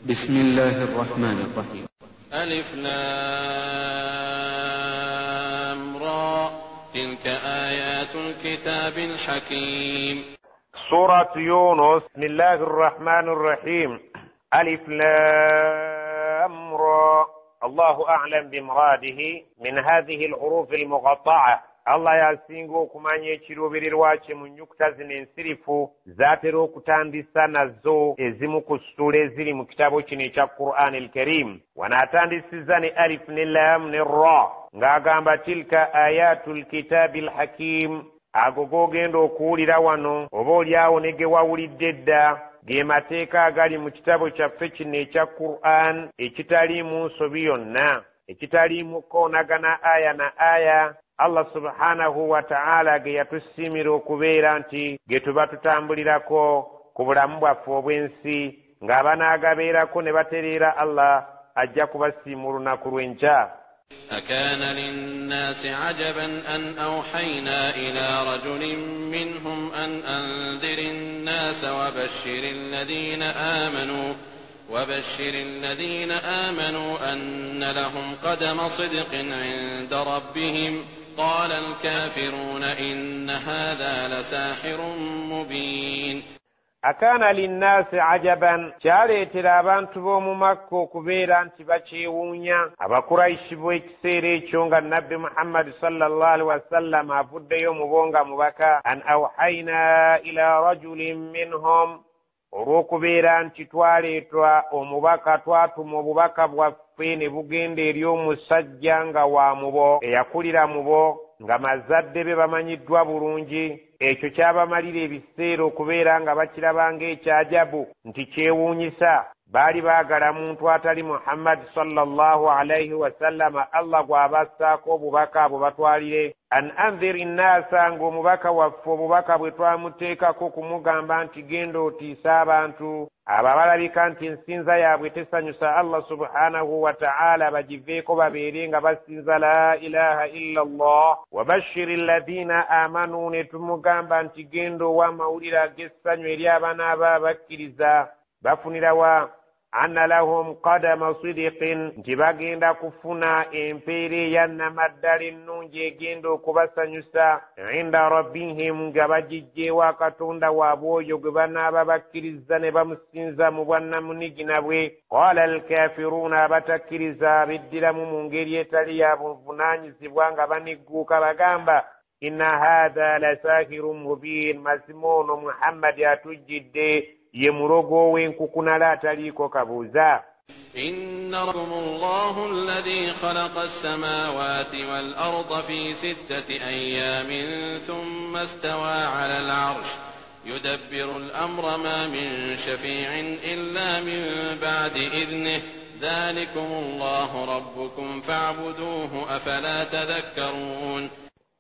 بسم الله الرحمن الرحيم. ألف لام را تلك آيات الكتاب الحكيم. سورة يونس. بسم الله الرحمن الرحيم. ألف لام را. الله أعلم بمراده من هذه الحروف المقطعة. Allah yasinga okumanya ekiruubirirwa kye mu nnyukuta zino ensirifu zaatera okutandisa nazo ezimu ku ssuula eziri mu kitabo kino ekya Qur'an al-Karim. Wano atandisizza ne alif ne lam ne ra ng'agamba tilka ayatul kitabi al-hakim. Ago g'ogenda okuwulira wano oba oliawo ne ge wawulidde edda ge mateeka agali mu kitabo kyaffe kino ekya Qur'an ekitaliimu nsobi yonna, ekitaliimu koonagana aya na aya. Allah subhanahu wa ta'ala ge yatusiimira okubeera nti ge tuba tutambulirako ku bulamu bwaffe obw'ensi, ng'abanaagabeerako ne batereera Allah ajja kubasiima olunaku lw'enkya. أكان للناس عجبا أن أوحينا إلى رجل منهم أن أنذر الناس وبشر الذين آمنوا أن لهم قدم صدق عند ربهم. قال الكافرون إن هذا لساحر مبين. Akaana linnaasi ajaban, kyaleetera abantu b'omu Makka okubeera nti bakyewuunya. Abakuraishi b'ekiseera ekyo nga Nabbi Muhammad sallallahu alaihi wasallam avuddeyo mu bo nga mubaka, an awhayna ila rajulin minhum, olw'okubeera nti twaleetwa omubaka, twatuma obubaka bwaffe ne bugenda eri omusajja nga wa mubo, eyakulira mubo, nga mazadde be bamanyiddwa bulungi. Ekyo kyabamalira ebiseera okubeera nga bakiraba ng'ekyajabu nti kyewuunyisa. Baali baagala muntu atali Muhammad sallallahu alaihi wasallama, Allah gw'abassaako obubaka bwe batwalire. An anziri nnaasa, ng'omubaka waffe obubaka bwe twamuteekako kumugamba nti genda otiise abantu abo abalabika nti ensinza yaabwe tesanyusa Allah subhanahu wa ta'ala, bagiveeko babeere nga basinza la ilaha illa Allah. Wabashiri alladhina amanu, ne tumugamba nti genda owa amawulire ag'essanyu eri abanaaba abakkiriza. Bafunirawa anna lahum qadama sidiqin, nti bagenda kufuna empeera eya nnamaddala ennungi egenda okubasanyusa inda rabbihim, nga bagijja ewa Katonda waabwe oyo gwe banaaba bakkiriza ne bamusinza mu bwannamunigina bwe. Qala alkafiruuna, abatakkiriza beddiramu mu ngeri etali ya buvunaanyizibwa nga banigguuka bagamba inna haadha lasahirun mubin, mazima ono Muhammadi atujjidde ye mulogo w'enkukunala ataliiko kabuuza. Inna rabbakum Allahu alladhi khalaqa as-samawati wal arda fi sittati ayyamin thumma istawa 'ala al-'arsh yudabbiru al-amra ma min shafi'in illa min ba'di idhnihi dhalikum Allahu rabbukum fa'buduhu afala tadhakkarun.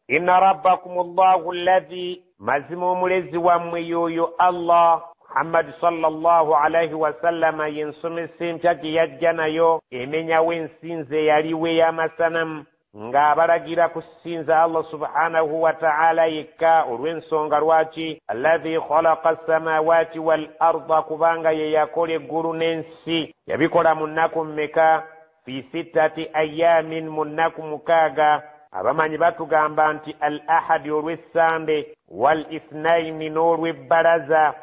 Inna rabbakum Allahu alladhi, mazima omulezi wammwe y'oyo Allah Muhammad sallallahu alaihi wasallama y'ensomesa empya gye yajja nayo emenyawo ensinza eyaliwo ey'amasanamu, ng'abalagira kusinza Allah subhanahu wa ta'ala yekka. Olw'ensonga lwaki? Alladhi khalaqa as-samawati wal arda, kubanga ye yakola eggulu n'ensi. Yabikola mu nnaku mmeka? Fi sittati ayamin, mu nnaku 6. Abamanyi batugamba nti al ahadi olw'essande, wal ithnaini n'olw'ebbalaza,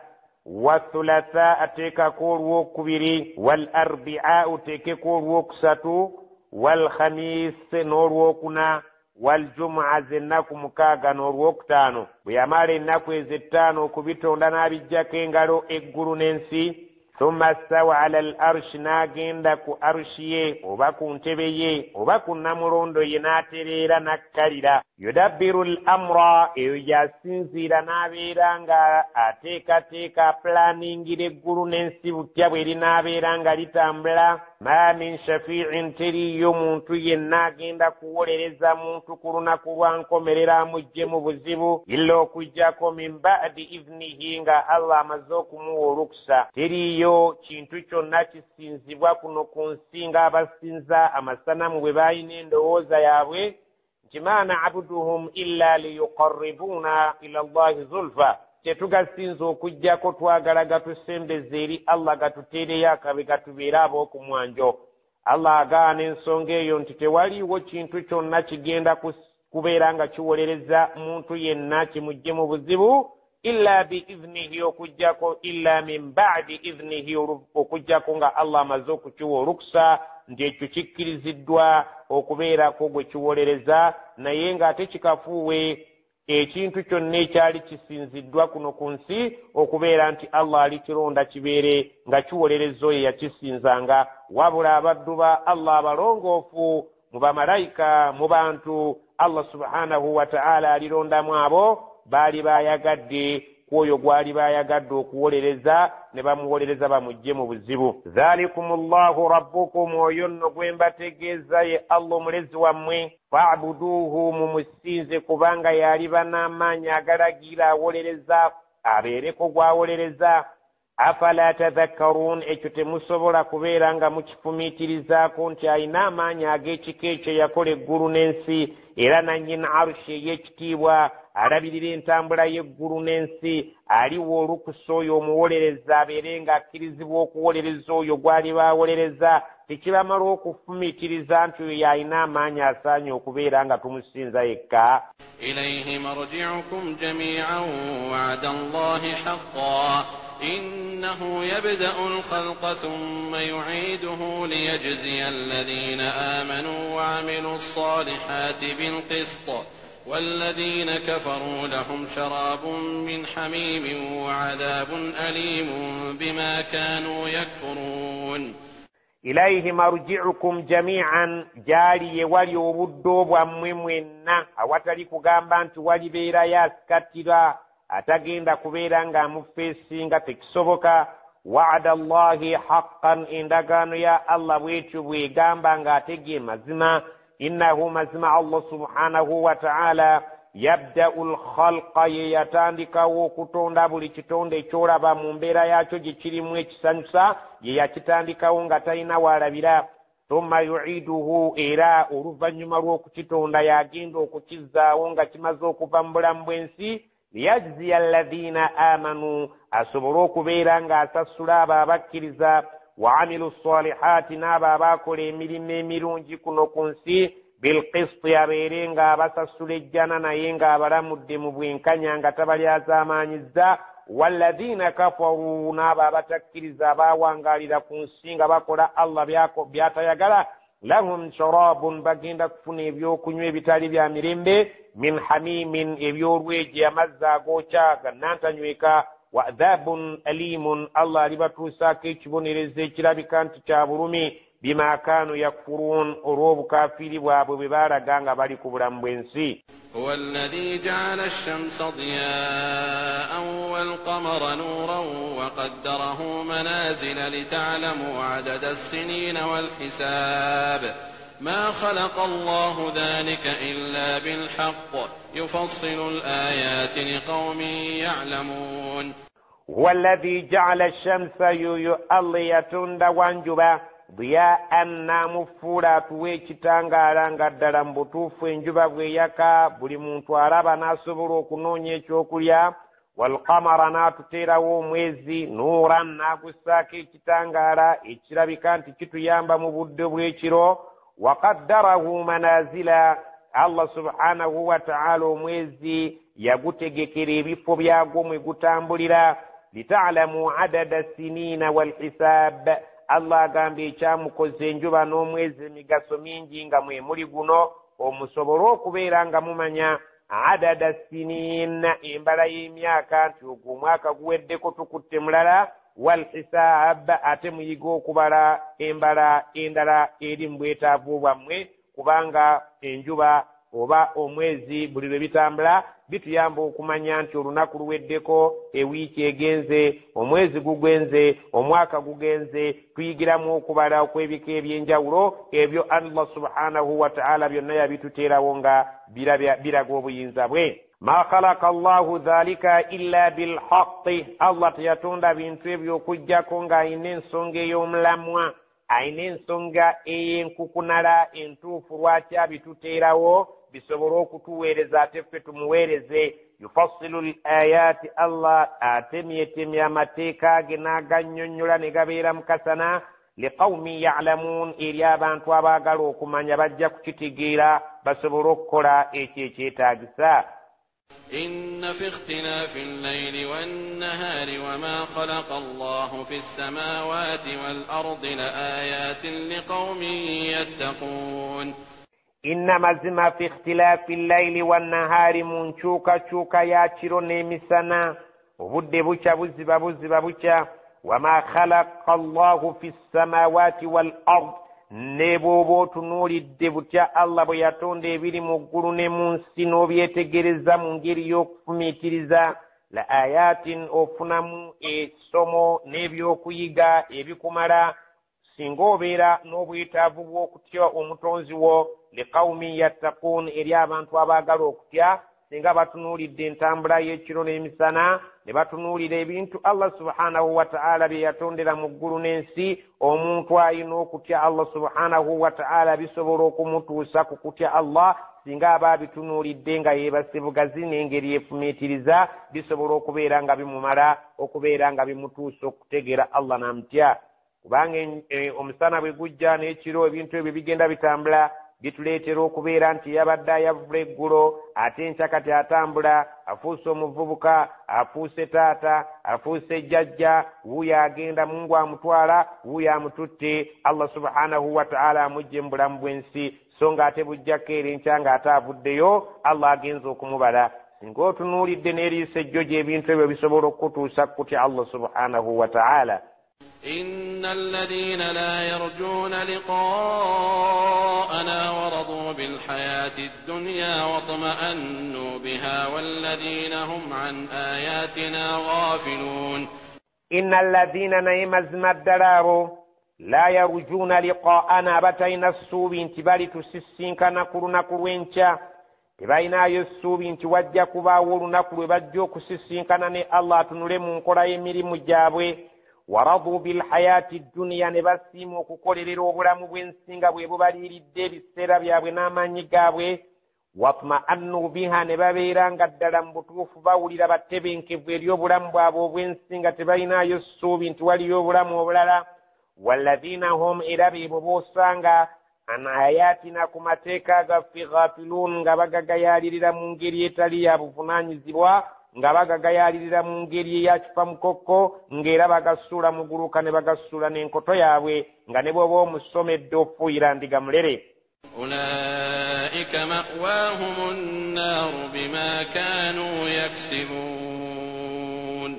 wathulatha ateekako olwokubiri, wal arbi'a oteekeko olwokusatu, wal khamis n'olwokuna, wal jumu'a z'ennaku 6 n'olwokutaano. Bwe yamala ennaku ezo 5 okubitonda n'abiggyako engalo eggulu n'ensi, thumma stawa ala al arshi, n'agenda ku arshi ye oba ku ntebe ye oba ku nnamulondo ye n'atereera n'akkalira. Yudabbiru al amra, eyo gy'asinziira n'abeera nga ateekateeka pulaningira eggulu n'ensi butya bwe linaabeera nga litambula. Ma min shafi'in, teriiyo muntu yenna agenda kuwolereza muntu ku lunaku lwa nkomerera amuggye mu buzibu, illa okuggyako min ba'di idhnihi, nga Allah amaze okumuwa olukusa. Teriiyo kintu kyonna kisinzibwa kuno ku nsi ng'abasinza amasanamu bwe baalina endowooza yaabwe nti ma na'buduhum illa liyuqarribuna ila Allahi zulfa, Tetugasinza okuggyako twagala gatusembeze eri Allah, gatuteereyo akabe, gatubeere ab'okumwanjo. Allah agaana ensonga eyo nti tewaliiwo kintu kyonna kigenda kubeera nga kiwolereza muntu yenna kimugye mu buzibu illa biiznihi, okuggyako illa min ba'di iznihi, okuggyako nga Allah amaze okukiwa olukusa nti ekyo kikkiriziddwa okubeerako gwe kiwolereza. Naye ng'ate kikafuuwe ekintu kyonna ekyali kisinziddwa kuno ku nsi okubeera nti Allah alikironda kibeere nga kiwolereza oyo yakisinzanga. Wabula abaddu ba Allah abalongoofu mu bamalayika, mu bantu, Allah subhanahu wa ta'ala alirondamu abo baali bayagadde ku oyo gwali bayagadde okuwolereza ne bamuwolereza bamugye mu buzibu. Dhalikum llahu rabbukum, oyo nno gwe mbategeeza ye Allah omulezi wammwe. Fa'buduuhu, mumusinze, kubanga yaliba n'amaanyi agalagira awolereza abeereko gw'awolereza. Afala tadhakkaruun, ekyo temusobola kubeera nga mukifumiitirizaako nti alina amaanyi ag'ekika ekyo yakola eggulu n'ensi, era nannyini arushi ey'ekitiibwa alabirira entambula y'eggulu n'ensi, aliwa olukusa oyo omuwolereza abeere ng'akkirizibwa okuwolereza oyo gw'aliba awolereza. Tekibamala okufumiitiriza nti oyo y'alina amaanyi asaanye okubeera nga tumusinza yekka. Ilayhi marji'ukum jami'an wa'ada Allahi haqqan innahu yabda'u al-khalqa thumma yu'iduhu liyajziya alladhina amanu wa 'amilu s-salihati bil-qist والذين كفروا لهم شراب من حميم وعذاب أليم بما كانوا يكفرون. إليه مرجعكم جميعا, gyali wali obuddo bwammwe mwenna, awatali kugamba nti walibeerayo asikattira atagenda kubeera ng'amufeesinga, tekisoboka. Wa'ada Allahi haqqan, endagaano ya Allah bwetyo bwegamba ng'ategye mazima. Innahu, mazima Allah subhanahu wa ta'ala yabda'u lkhalqa, ye yatandikawo okutonda buli kitonde ekyolaba mu mbeera yakyo gye kirimu ekisanyusa, ye yakitandikawo nga talina waalabira. Thumma yu'iduhu, era oluvannyuma lw'okukitonda yagenda okukizzaawo nga kimaze okuva mu bulamu bw'ensi. Liyajziya alladhina amanu, asobole okubeera ng'asasula abo abakkiriza, wa amilu ssalihati, n'abo abaakola emirimu emirungi kuno ku nsi, bilqisti, abeere ng'abasasula ejjana naye ng'abalamudde mu bwenkanya nga tabalyazaamaanyizza. Walladhina kafaru, n'abo abatakkiriza abaawangaalira ku nsi nga bakola Allah by'atayagala, lahum sharabun, bagenda kufuna ebyokunywa ebitali bya mirembe, min hamimin, eby'olweje, amazzi agookya gannantanyweka, wa adhabun alimun, Allah alibatuusaako ekibonerezo ekirabika nti kya bulumi, bima kaanu yakfuruun, olw'obukafiiri bwabwe bwe baalaga nga bali ku bulamu bw'ensi. Huwa alladhi ja'ala ash-shamsa diya'an wal-qamara nuran wa qaddarahu manazila lita'lamu 'adada as-sinina wal-hisab ma khalaqa Allahu dhalika illa bil-haqq yufassilu al-ayati liqawmin ya'lamun. Huwa alladhi ja'ala ash-shamsa, yoyo Allah yatonda wanjuba, diya'an, n'amufuula atuwa ekitangaala nga ddala mu butuufu enjuba bw'eyaka buli muntu alaba n'asobola okunoonya ekyokulya. Walqamara, n'atuteerawo omwezi, nuuran, n'agussaako ekitangaala ekirabika nti kituyamba mu budde bw'ekiro. Waqaddarahu manazila, Allah subhanahu wa ta'ala omwezi yagutegekera ebifo byagwo mwe gutambulira. Lita'lamu adada sinina walhisab, Allah agamba ekyamukoze enjuba n'omwezi emigaso mingi nga mwe muli guno, omusobole okubeera nga mumanya adada sinina, embala y'emyaka nti ogwo omwaka guweddeko tukutte mulala, walhisab, ate muyiga okubala embala endala eri mu bwetaavu bwammwe, kubanga enjuba oba omwezi buli lwe bitambula bituyamba okumanya nti olunaku luweddeko, ewiiki egenze, omwezi gugenze, omwaka gugenze. Tuyigiramu okubala okw'ebika eby'enjawulo ebyo Allah subhanahu wa ta'ala byonna yabituteerawo nga biraga obuyinza bwe. Ma khalaqa Allahu dhalika illa bilhaqqi, Allah teyatonda bintu ebyo okuggyako ng'alina ensonga ey'omulamwa, alina ensonga ey'enkukunala entuufu lwaki abituteerawo bisobole okutuweereza ate ffe tumuweereze. Yufassilu l ayaati, Allah atemyetemya amateeka ge n'agannyonnyola ne gabeera mu kasana. Liqawmin ya'lamuun, eri abantu abaagala okumanya bajja kukitegeera basobole okukola ekyo ekyetaagisa. إن في اختلاف الليل والنهار وما خلق الله في السماوات والأرض لآيات لقوم يتقون. Inna mazima fi ikhtilaafi llayli wannahaari, mu nkyukakyuka ya kiro n'emisana, obudde bukya buziba buziba bukya. Wama khalaqa Allahu fi ssamaawaati wal ard, ne bw'oba otunuulidde butya Allah bwe yatonda ebiri mu ggulu ne mu nsi n'obyetegereza mu ngeri y'okufumiitiriza, la ayatin, ofunamu essomo n'ebyokuyiga ebikumala singa obeera n'obwetaavu bw'okutya omutonzi wo. Liqawmin yattaquun, eri abantu abaagala okutya, singa batunuulidde entambula y'ekiro n'emisana ne batunuulira ebintu Allah subhanahu wa ta'ala bye yatondera mu ggulu n'ensi, omuntu alina okutya Allah subhanahu wa ta'ala bisobola okumutuusa ku kutya Allah singa aba abitunuulidde nga yeebase bugazi n'engeri efumiitiriza, bisobola okubeera nga bimumala okubeera nga bimutuusa okutegeera Allah n'amutya. Kubanga omusana bwe gujja n'ekiro ebintu ebyo bigenda bitambula, bituleetera okubeera nti yabadde ayavula eggulo ate enkya kati atambula, afuuse omuvubuka, afuuse taata, afuuse jjajja, wuuyo agenda, Mungu amutwala, wuuyo amututte, Allah subhanahu wa ta'ala amuggye mu bulamu bw'ensi, so ng'ate bujjako era enkya ng'ate avuddeyo, Allah agenza okumubala. Singa otunuulidde n'eriiso ejjo ebintu ebyo bisobola okukutuusa kutya Allah subhanahu wa ta'ala. إن الذين لا يرجون لقاءنا ورضوا بالحياة الدنيا واطمأنوا بها والذين هم عن آياتنا غافلون. إن الذين نعم الدلار لا يرجون لقاءنا batalina ssuubi nti balitusisinkana ku lunaku lw'enkya, tebalinayo ssuubi nti wajja kubaawo olunaku lwe bajja okusisinkana ne Allah atunule mu nkola y'emirimu gyabwe. Waradu bilhayaati dduniya, ne basiima okukolerera obulamu bw'ensi nga bwe bubaliiridde ebiseera byabwe n'amaanyi gaabwe. Watma'annu biha, ne babeera nga ddala mu butuufu bawulira batebenkevu eri obulamu bwabwe obw'ensi nga tebalinayo ssuubi nti waliyo obulamu obulala. Walladhiina hum, era beebo b'osanga an ayatina, ku mateeka gaffe, ghafiluun, nga bagagayaalirira mu ngeri etali ya buvunaanyizibwa, nga bagagayaalirira mu ngeri eya kifamukokko, ng'era bagasuula muguluka ne bagasuula n'enkoto yaabwe, nga ne bw'oba omusomedde ofuuyira ndiga mulere. Ulaa'ika ma'waahumu nnaaru bima kaanuu yaksibuun.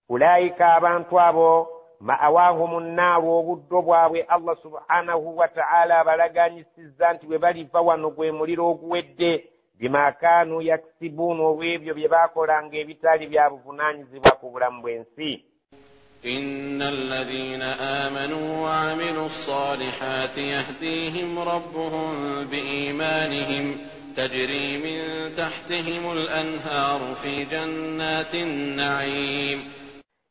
Ulaa'ika, abantu abo, ma'waahumu nnaaru, obuddo bwabwe Allah subhanahu wa ta'ala abalaganyisizza nti bwe baliva wano gwe muliro oguwedde, bima kaanu yaksibuun, olw'ebyo bye baakolanga ebitali bya buvunaanyizibwa ku bulamu bw'ensi. Inna alladhiina aamanuu wa amilu ssaalihaati yahdihim rabbuhum biimaanihim tajri min tahtihim al-anhaaru fi jannaati nna'iim.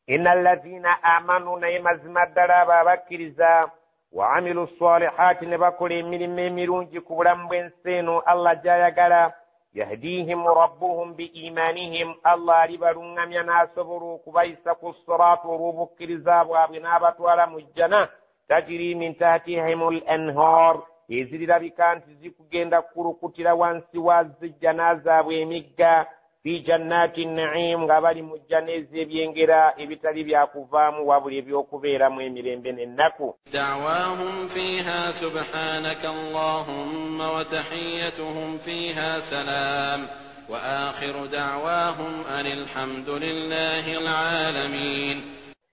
Inna alladhiina aamanuu, naye mazima ddala abo abakkiriza, wa amilu ssaalihaati, ne bakola emirimu emirungi ku bulamu bw'ensi eno Allah gy'ayagala, yahdihim rabbuhum biimaanihim, Allah alibaluŋŋamya n'asobola okubayisa ku siraatu olw'obukkiriza bwabwe n'abatwala mu jjana. Tajiri min tahtihim al-anhaar, ezirirabika nti zikugenda kukulukutira wansi wa zijjana zaabwe emigga, fi jannaati nna'iim, nga bali mu jjana ez'ebyengera ebitali byakuvaamu wabula ebyokubeeramu emirembe n'ennaku. Da'waahum fiiha subhaanaka Allahumma wa tahiyyatuhum fiiha salaam wa aakhiru da'waahum anil hamdulillahi al-aalamiin.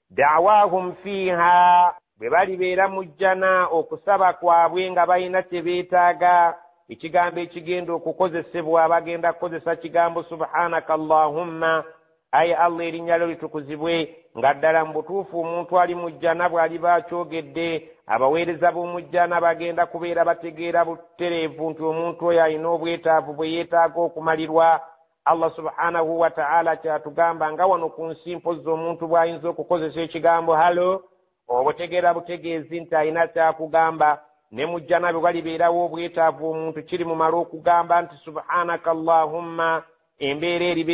Da'waahum fiiha, bwe balibeera mu jjana okusaba kwabwe nga balina kye beetaaga, ekigambo ekigenda okukozesebwa bagenda kukozesa kigambo subhanaka Allahumma, ayi Allah erinnya lyo litukuzibwe, nga ddala mu butuufu omuntu ali mu jjana bw'aliba akyogedde, abaweereza b'omu jjana bagenda kubeera bategeera butereevu nti omuntu oyo alina obwetaavu bwe yeetaaga okumalirwa. Allah subhanahu wa ta'ala kyatugamba nga wano ku nsi mpozzi omuntu bw'ayinza okukozesa ekigambo halo, obutegeera butegeezi nti alina kyakugamba. Ne mu jjana bwe walibeerawo obwetaavu omuntu kiri mumala okugamba nti subhanaka Allahumma, Embeera eriba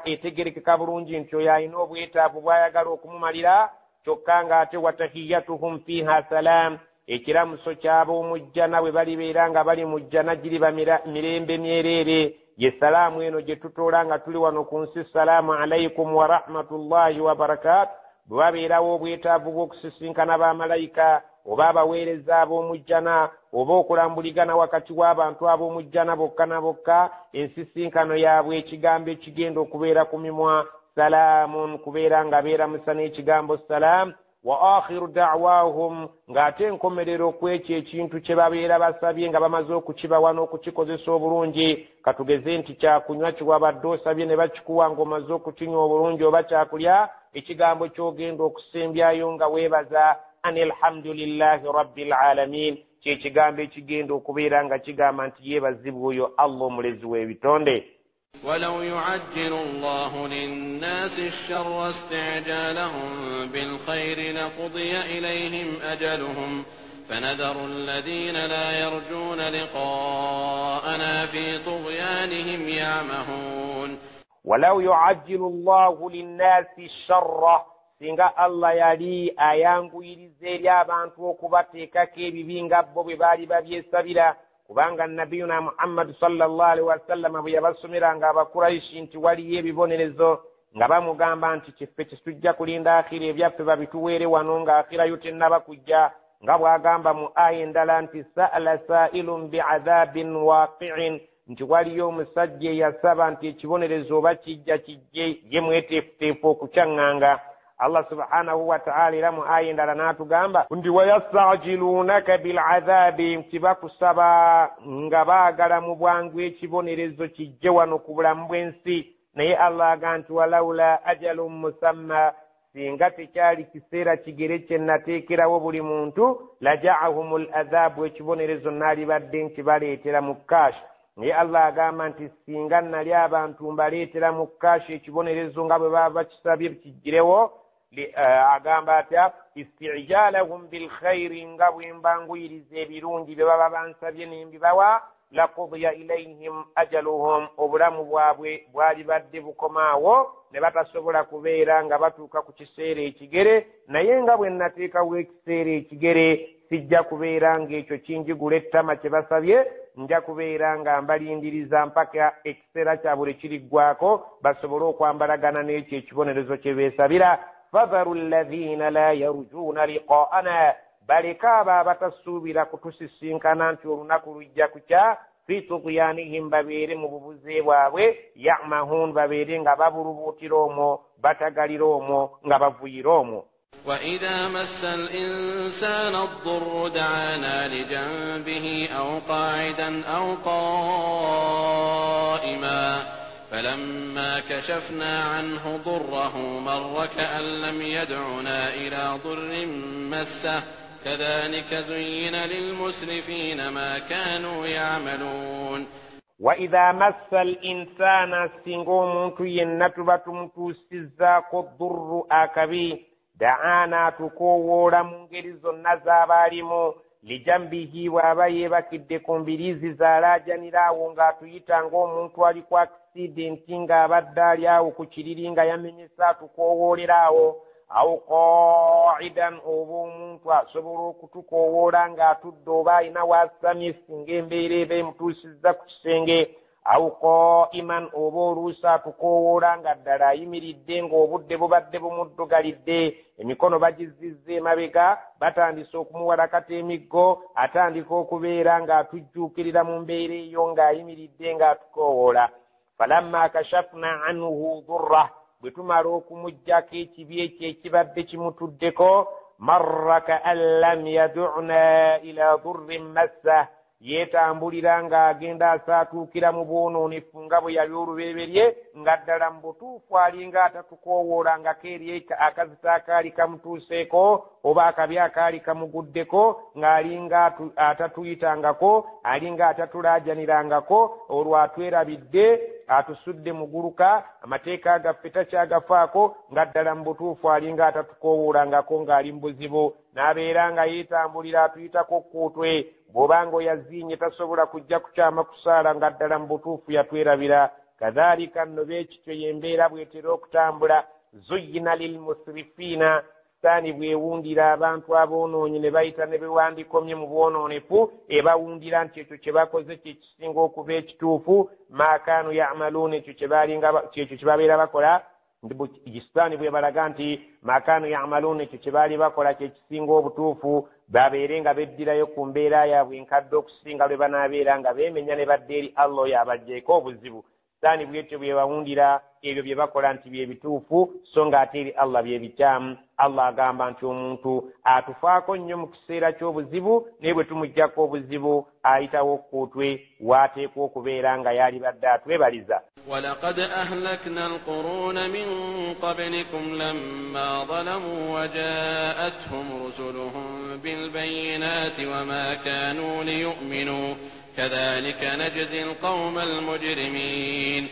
etegerekeka bulungi nti oyo alina obwetaavu bw'ayagala okumumalira, kyokka ng'ate watahiyatuhum fiha salam, ekiramuso ky'ab'omujjana bwe balibeera nga bali mu jjana giriba mirembe myereere. Ye salaamu eno gye tutoola nga tuli wano ku nsi, salaamu alaikum wa rahmatullahi wa barakatu. Bwe babeerawo obwetaavu bw'okusisinkana bamalayika oba abaweereza ab'omujjana oba okulambuligana wakati w'abantu ab'omujjana bokka na bokka, ensisinkano yaabwe ekigambo ekigenda okubeera ku mimwa salaamun, kubeera nga beeramusa n'ekigambo salaamu. Wa akhiru da'wahum, ng'ate enkomerero kw'ekyo ekintu kye babeera basabye nga bamaze okukibawa n'okukikozesa obulungi. Katugeze nti kyakunywa kiwabadde osabye ne bakikuwa ng'omaze okukinywa obulungi, oba kyakulya, ekigambo ky'ogenda okusembyayo nga weebaza anilhamdulillahi rabbil alamin, kyekigambo ekigenda okubeera nga kigamba nti yeebazibwa oyo Allah omulezi w'ebitonde. ولو يعجل الله للناس الشر استعجالهم بالخير لقضي إليهم أجلهم فنذر الذين لا يرجون لقاءنا في طغيانهم يعمهون. ولو يعجل الله للناس الشر, singa Allah yali ayanguyiriza eri abantu okubateekako ebibi nga bo bwe baali babyesabira, kubanga nabiyuna Muhammad sallallahu alaihi wasallam bwe yabasomeranga Abakuraishi nti waliyo ebibonerezo, nga bamugamba nti kiffe kitujja kulinda akhira ebyaffe babituweere wano nga akhirayo tennaba kujja, nga bw'agamba mu aya endala nti sa'ala sa'ilun bi'adhabin waqi'in, nti waliyo omusajja eyasaba nti ekibonerezo oba kijja kijje ye mweteefuteefu okukyaŋŋanga. Allah subhanahu wa ta'ala era mu aya endala n'atugamba nti wayastajilunaka bil'adhabi, nti bakusaba nga baagala mu bwangu ekibonerezo kijje wano ku bulamu bw'ensi, naye Allah agamba nti walaula ajalun musamma, singa tekyali kiseera kigere kye nateekerawo buli muntu, laja'ahumul adhabu, ekibonerezo naalibadde nkibaleetera mu kashi. Naye Allah agamba nti singa nali abantu mbaleetera mu kashi ekibonerezo nga bwe baba bakisabye kijjirewo, agamba atya istijalahum bilkhairi, nga bwe mbanguyiriza ebirungi bye baba bansabye nembibawa, laqudiya ilayhim ajaluhum, obulamu bwabwe bwalibadde bukomaawo ne batasobola kubeera nga batuuka ku kiseera ekigere. Naye nga bwe nateekawo ekiseera ekigere, sijja kubeera ng'ekyo kinjigula ettama kye basabye, nja kubeera nga mbalindiriza mpaka ekiseera kyabwe kiriggwako basobole okwambalagana n'ekyo ekibonerezo kye beesabira. Fadharu alladhina la yarjuna liqa'ana, baleka abo abatasuubira kutusisinkana nti olunaku lujja kukya, fi tughyanihim, babeere mu bubuze bwabwe, ya'mahun, babeere nga babulubuutira omwo, batagalira omwo, nga bavuyira omwo. وإذا مس الإنسان الضر دعانا لجنبه أو قاعدا أو قائما فلما كشفنا عنه ضره مر كأن لم يدعنا إلى ضر مسه كذلك زين للمسرفين ما كانوا يعملون. وإذا مس الإنسان singa omuntu yenna tuba tumutuusizzaako ddurru akabi, da'ana tukoowoola mu ngeri zonna z'abaalimu, lijambihi, bw'aba yeebakidde ku mbiriizi z'alaajanira awo ng'atuyita ng'omuntu ali ku akisidenti ng'abadde ali awo ku kiriri nga yamenyesa atukoowoolera awo, awo qa'idan, oba omuntu asobola okutukoowoola ng'atudde oba alina w'asamye singa embeera eba emutuusizza ku kisenge, awo qa'iman, oba oluusi atukoowoola nga ddala ayimiridde ng'obudde bubadde bumuddugalidde, emikono bagizizza emabega, batandise okumuwalakata emiggo, atandika okubeera ng'atujjuukirira mu mbeera eyo ng'ayimiridde ng'atukoowoola. Falamma kashafna anhu durra, bwe tumala okumuggyako ekibi ekyo ekibadde kimutuddeko, marra ka'an lam yad'una ila durrin massa, yeetambulira ng'agenda asaatuukira mu bwonoonefu nga bwe yali olubereberye, nga ddala mu butuufu alinga atatukoowoola eri akazito akaali kamutuuseeko oba akabi akaali kamuguddeko, ng'alinga atatuyitangako, alinga atatulaajanirangako, olwo atwerabidde, atusudde muguluka, amateeka gaffe takyagafaako, nga ddala mu butuufu alinga atatukoowolangako ng'ali mu buzibu, n'abeera nga yeetambulira atuyitako kkuutwe. Bw'obanga oyaziinye tasobola kujja kukyama kusaala, nga ddala mu butuufu yatwerabira. Kadhalika nno beekityo y'embeera bwetera okutambula. Zuyyina lilmusrifiina, sitaani bwewundira abantu aboonoonyi ne bayita ne bewandikomye mu bwonoonefu, ebawundira nti ekyo kye bakoze kye kisinga okuba ekituufu. Maakaanu yamaluuna, ekyo kye babeera bakola. Sitaani bwebalaga nti maakaanu yamaluuna, ekyo kye baali bakola kye kisinga obutuufu, babeere nga beddirayo ku mbeera yaabwe enkadde okusinga lwe banaabeera nga beemenya ne badda eri Allah oyo abaggyeko obuzibu. Sitaani bwetyo bwebawundira ebyo bye bakola nti bye bituufu, so ng'ate eri Allah bye bikyamu. Allah agamba nti omuntu atufaako nnyo mu kiseera ky'obuzibu, naye bwe tumuggyako obuzibu ayitawo okkuutwe waateekwa okubeera nga yalibadde atwebaliza. ولقد أهلكنا القرون من قبلكم لما ظلموا وجاءتهم رسلهم بالبينات وما كانوا ليؤمنوا كذلك نجزي القوم المجرمين.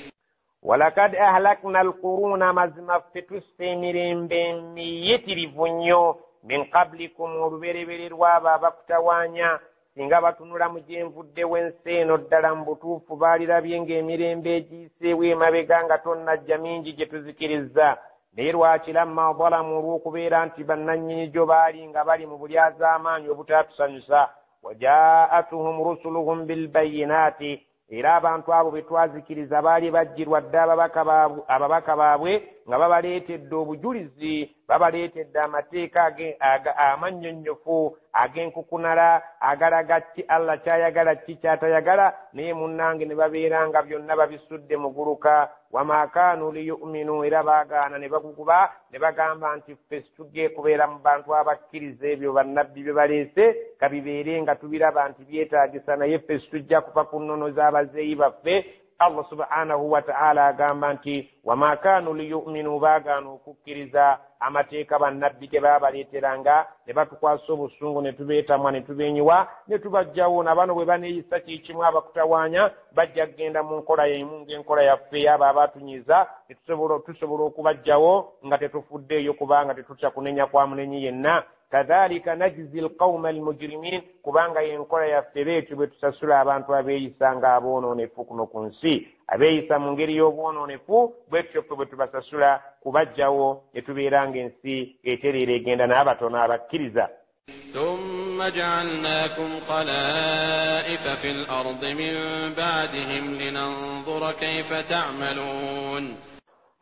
ولقد أهلكنا القرون mazima ffe tussa emirembe miyitirivu nnyo min qablikum, olubereberye lw'abo abakutawaanya. Singa batunula mu gye nvudde w'ensi eno ddala mu butuufu baalirabye ng'emirembe egiyiseewo emabega nga tonnajja mingi gye tuzikirizza. Naye lwaki lamma zalamu, olw'okubeera nti bannannyini gyo baali nga bali mu bulyazaamaanyi obutatusanyusa. Wajaatuhum rusuluhum bilbayinaati, era abantu abo be twazikiriza baali bajjirwa dda ababaka baabwe nga babaleetedde obujulizi, babaleetedde amateeka amannyonnyofu ag'enkukunala agalaga ki Allah ky'ayagala ki ky'atayagala, naye munnange ne babeera nga byonna babisudde muguluka. Wama kaanu liyuminu, era baagaana ne baguguba ne bagamba nti ffe situgge kubeera mu bantu abakkiriza ebyo bannabbi bye baleese, kabibeere nga tubiraba nti byetaagisa, naye ffe situjja kuva ku nnono z'abazeeyi baffe. Allah subhanahu wa ta'ala agamba nti wama kaanu liyuminu, baagaana okukkiriza amateeka bannabbi ge baabaleeteranga ne batukwasa obusungu ne tubeetamwa ne tubeenyiwa ne tubajjawo. Na bano bwe baneeyisa kikimu abakutawaanya bajja kugenda mu nkola y'emu ng'enkola yaffe y'abo abaatunyiza, tusobola okubajjawo nga tetufuddeeyo kubanga tetutya kunenya kwa munenyi yenna. Kadhalika najzi alqawma almujrimin, kubanga y'enkola yaffe beetyo bwe tusasula abantu abeeyisa ng'aboonoonefu kuno ku nsi, abeeyisa mu ngeri y'obwonoonefu, bwetyo ffe bwe tubasasula kubajjawo ne tubeera ng'ensi etereera egenda n'abatono abakkiriza. ثم جعلناكم خلائف في الأرض من بعدهم لننظر كيف تعملون.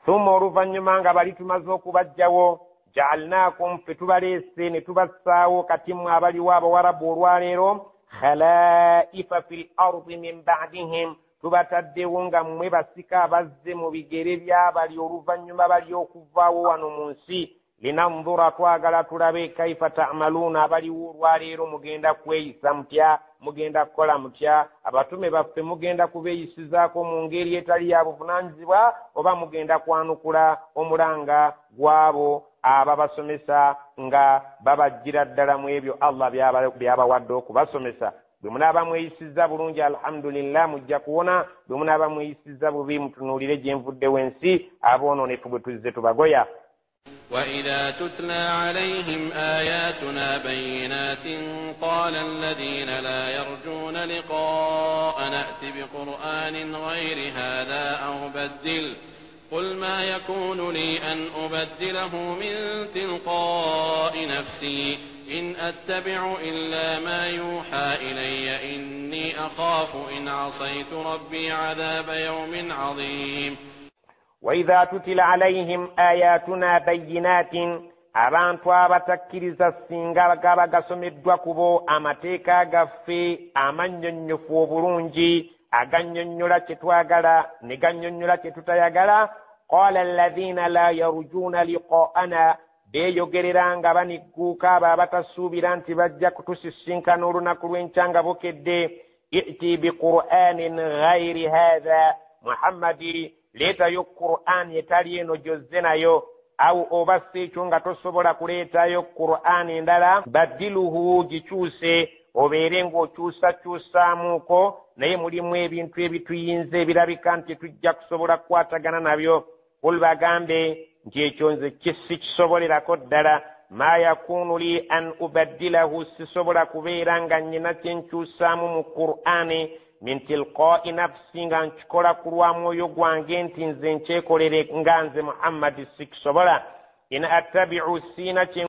ثم oluvannyuma nga bali tumaze okubajjawo, ja'alnaakum, ffe tubaleese ne tubassaawo kati mmwe abaliwo abawarabu olwaleero, khalaifa fil ardi min ba'dihim, tubataddewo nga mmwe basika abazze mu bigere by'abali oluvannyuma bali okuvaawo wano mu nsi. Linandura, twagala tulabe kaifa ta'maluuna, abaliwo olwaleero mugenda kweyisa mutya, mugenda kukola mutya, abatume baffe mugenda kubeeyisizaako mu ngeri etali ya buvunaanyizibwa, oba mugenda kwanukula omulanga gw'abo ababasomesa nga babajjira ddala mu ebyo Allah by'abawadde okubasomesa. Bwe munaaba mweyisizza bulungi alhamdulillah mujja kuwona, bwe munaaba mweyisizza bubi mutunuulire gye nvuddewo ensi aboonoonefu bwe tuzze tubagoya. وإذا تتلى عليهم آياتنا بينات قال الذين لا يرجون لقاء نأت بقرآن غير هذا أو بدله قل ما يكون لي أن أبدله من تلقاء نفسي إن أتبع إلا ما يوحى إلي إني أخاف إن عصيت ربي عذاب يوم عظيم. وإذا تتلى عليهم آياتنا بينات, abantu abatakkiriza singa gaba gasomeddwa ku bo amateeka gaffe amannyonnyofu obulungi agannyonnyola kye twagala ne gannyonnyola kye tutayagala, qala alladhina la yarjuuna liqa'ana, beeyogerera nga banigguuka abo abatasuubira nti bajja kutusisinkana olunaku lw'enkya nga bukedde, i'ti biqur'anin ghayri hadha, Muhammadi leetayo Qur'ani etali eno gy'ozze nayo, awo oba si ekyo nga tosobola kuleetayo Qur'ani endala, baddiluhu, gikyuse obeere ng'okyusakyusaamuuko, naye mulimu ebintu ebituyinza ebirabika nti tujja kusobola kukwatagana nabyo. Kul, bagambe nti ekyo nze sikisobolerako ddala, ma yakunu li an ubaddilahu, sisobola kubeera nga nnyina kye nkyusaamu mu Qur'ani Min tilqai nafsi, nga nkikola ku lwa mwoyo gwange nti nze nkyekolere nga nze Muhammadi sikisobola. In attabiu, siina kye